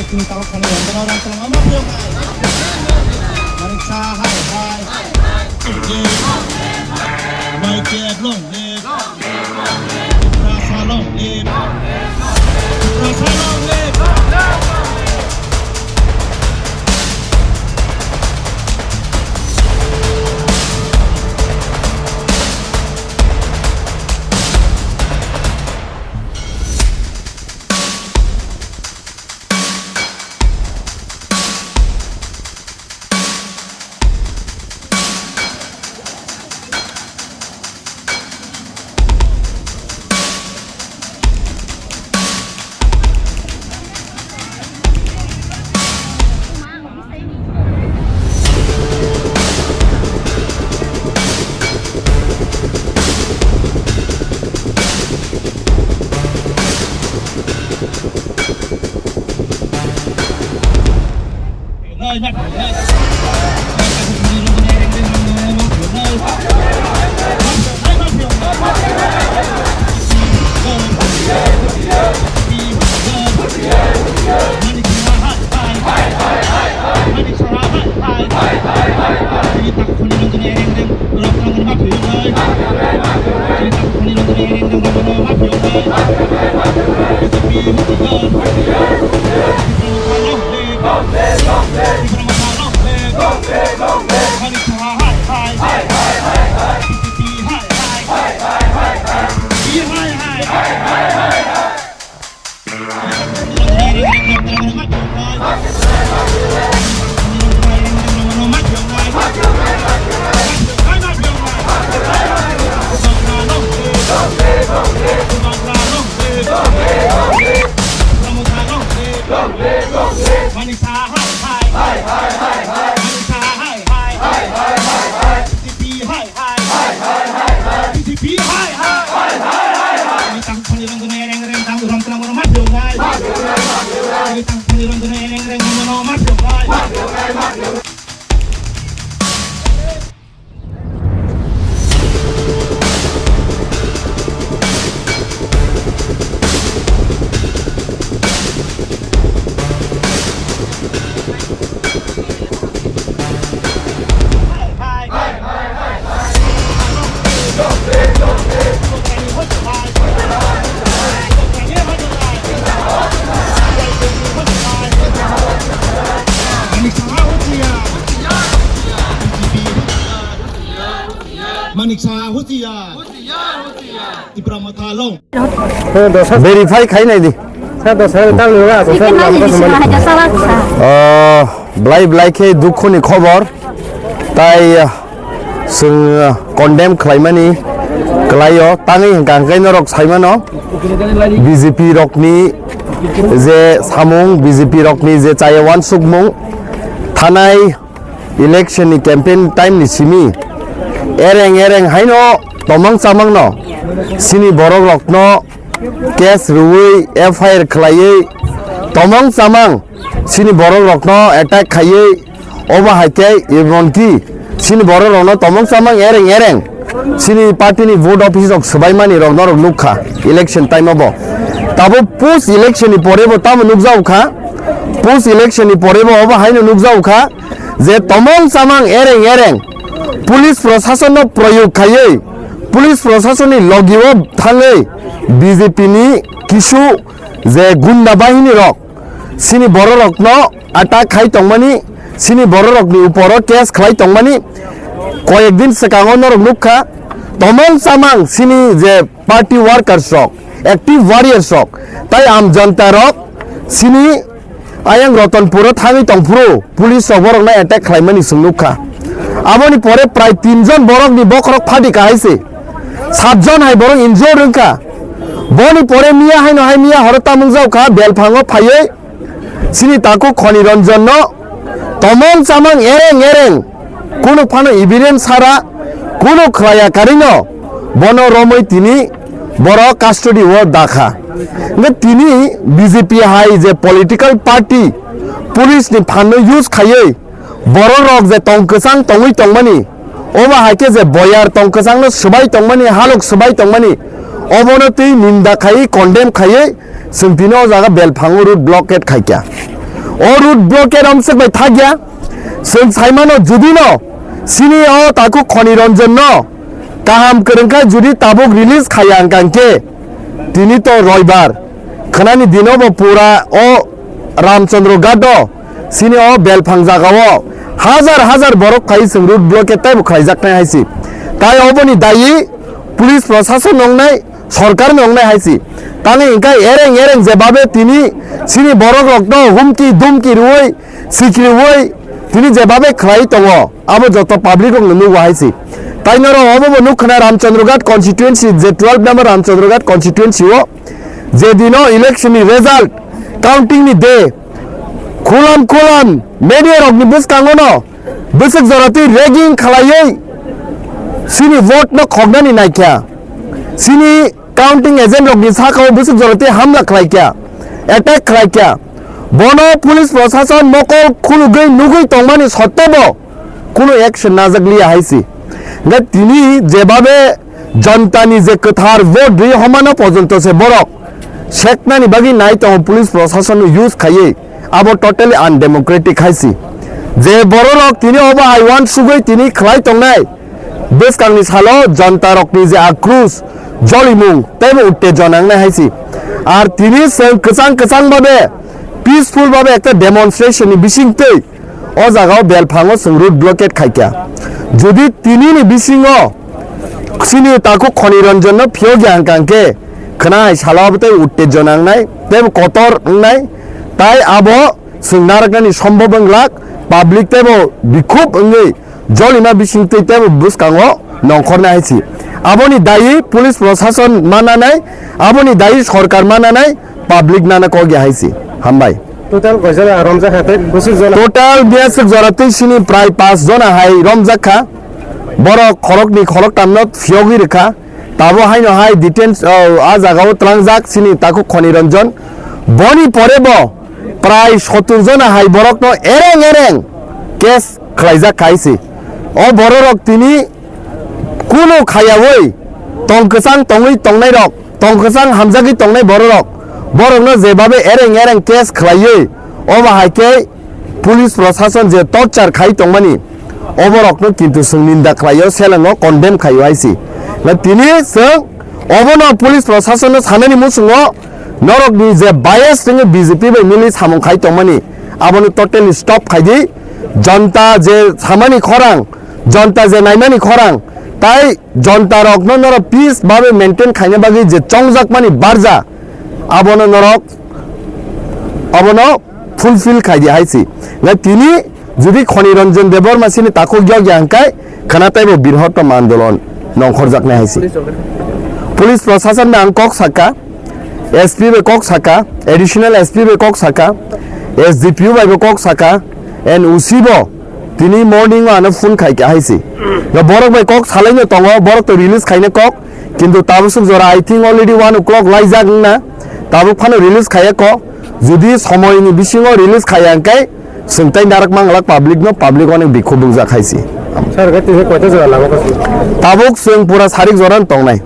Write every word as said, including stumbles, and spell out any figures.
Chini tabuk thani yang kena orang tolong ama piyok. Mari sa hai hai. Mai kep long live. Rasa long live. Rasa long live. Manisa hai hai. Hai hai hai hai. Manisa hai hai. Hai hai hai hai. B J P hai hai. Hai hai hai hai. B J P hai hai. Hai hai hai hai. Tang phani rong dune reng reng tang rom tang rom ma dong nai. Tang phani rong dune reng reng ma no ma dong nai. Manik Saha huchiya. Tipra Motha long. Verify khai nai di. Sa dos hajar tal nila, dos hajar tal nila. Ah, belai belai khe dukhu ni khobor. Tai, ah, chwng, ah, condemn khlaimani kwlaio. Tangwi hwnkha hwnkhe norok saimano B J P rokni je samung, B J P rokni je chaya wansukmung, thanai election ni campaign time ni simi ereng ereng haino tomang chamang no sini borok rok no case rwui F I R khlaiwi tomang chamang sini borok rok no attack khaiwi obo hai khe emonki sini borok rok no tomang chamang ereng ereng sini party ni vote office rok swbaimani rok norok nukha election time o bo. Tabo post election ni pore bo tamo nukjago kha, post election ni pore bo obo haino nukjago kha. Je tomong chamang ereng ereng police proshasonno proyog khaiwi, police proshasonni logio thangwi B J P ni kisu je gunda bahini rok sini bororokno attack khai tongmani, sini bororokni uporo case khlai tongmani koyek din swkango norok nukha. Tomong chamang sini je party workers rok, active warriors rok, tai am jonta rok sini ayang Ratanpuro thangwi tongphuru police rok borokno attack khlaimani chwng nukha. Aboni pore prai tin jon borokni bokhorok phadi kahai se, sat jon hai borok injured wngkha. Boni pore miya haino hai miya horo tamung jaukha, belphango phaiwi sini takhuk Khoni Ranjan no tomong chamang ereng ereng kunu phano evidence sara kunu khlaiya karino bono romwi tini borok custody o dakha. Hwnkhe tini B J P hai je political party police ni phanno use khaiwi borok rok je tong kwchang tongwi tongmani, obo hai khe je boyar tong kwchangno swbai tongmani, halok swbai tongmani, obono twi ninda khaiwi, condemn khaiwi, chwng tini o jaga belphango road blockade khaikha. O road blockade amswk bai thakya. Chwng saimano judino sini o takhuk Khoni Ranjan no kaham kwrwngkha judi tabuk release khaiya hwnkhe tini to roibar khwnani dino bo pura o Ramchandra Ghat o sini o belphang jaga o hajar hajar borok phai chwng road blockade taibo khlaijaknai hai si. Tai oboni dayi police prosason wngnai, sorkar ni wngnai hai si. Tangwi hwnkhe ereng ereng jebabe tini sini borok rokno humki dumki rwui, sikriui tini jebabe khlai tongo, abo joto public rokno nugo hai si. Tai norok obo bo nukha na Ramchandra Ghat constituency, je twelve number Ramchandra Ghat constituency o je dino election ni result counting ni day khulam khulam media rokni bwskango no bwswk jora twi ragging khlaiwi sini vote no khoknani naikha. Sini counting agent rokni sakao bwswk jora twi hamla khlaikha, attack khlaikha. Bono police prosason mokol khulugwi nugwi tongmani sottebo kunu action najakliya hai si. Hwnkhe tini jebabe jonta ni je kwthar vote rwi homano pojonto se borok seknani bagwi nai tongo police prosason no use khaiwi, abo totally undemocratic hai si. Je bororok tini obo hai uansugwi tini khlai tongnai, bwskangni salo jonta rokni je akrus, jolimung teibo uttejona wngnai hai si. Ar tini chwng kwchang kwchang babe, peaceful babe ekta demonstration ni bisingtwi o jaga o belphango chwng road blockade khaikha. Jodi tini ni bisingo chini takhuk Khoni Ranjan no phiyokya hwnkha hwnkhe khwnai salo abo tei uttejona wngnai, teibo kotor wngnai, tai abo chwng narwknani sombhob wnglak, public teibo bikhub wngwi jolima bisingtwi teibo bwskango nongkhornai hai si. Aboni dayi police prosason mananai, aboni dayi sorkar mananai, public nana kok ya hai si. Hambai. Total koi jona romjak kha tei bwswk jona? Total biyaswk jora tei sini prai pas jona hai romjak kha. Borok khorokni khoroktamno phiyogwi rwkha. Tabo haino hai details, o, a jagao tlangjak sini takhuk Khoni Ranjan. Boni pore bo prai sottur jona hai borokno ereng ereng case khlaijak kha hai si. O bororok tini kunu khayaui tong kwchang tongwi tongnairok, tong kwchang hamjagwi tongnai bororok, borokno jebabe ereng ereng case khlaiwi, obo hai khe police prosason je torture khai tongmani, oborokno kintu chwng ninda khlaio, selengo condemn khaio hai si. Na tini chwng obono police prosasonno sanani muchungo norokni je bias tengwi B J P bai mili samung khai tongmani, abono totally stop khai di. Jonta je samani khorang, jonta je naimani khorang, tai jonta rokno norok peace babe maintain khaina bagwi je chongjakmani barja, abono norok abono fulfill khai di hai si. Na tini jodi Khoni Ranjan Debbarma sini takhuk yok ya hwnkhe khana taibo birhottom andolon nongkhorjaknai hai si. Police prosason no ang kok saka, S P bai kok saka, additional S P bai kok saka, S D P O bai bo kok saka, and O C bo tini morning o ano phone khai kha hai si. Ya borok bai kok salai no tongo, borok to release khaina kok, kintu tabuk suk jora I think already one o'clock laijak wngna, tabuk phano release khaiya kok, jodi somoi ni bisingo release khaiya hwnkhe chwng tai narak manglak public no, public onek bikhuk bungjak hai si. Sir, gati se koita jora lama kasi? Tabuk chwng pura sarik jora no tongnai.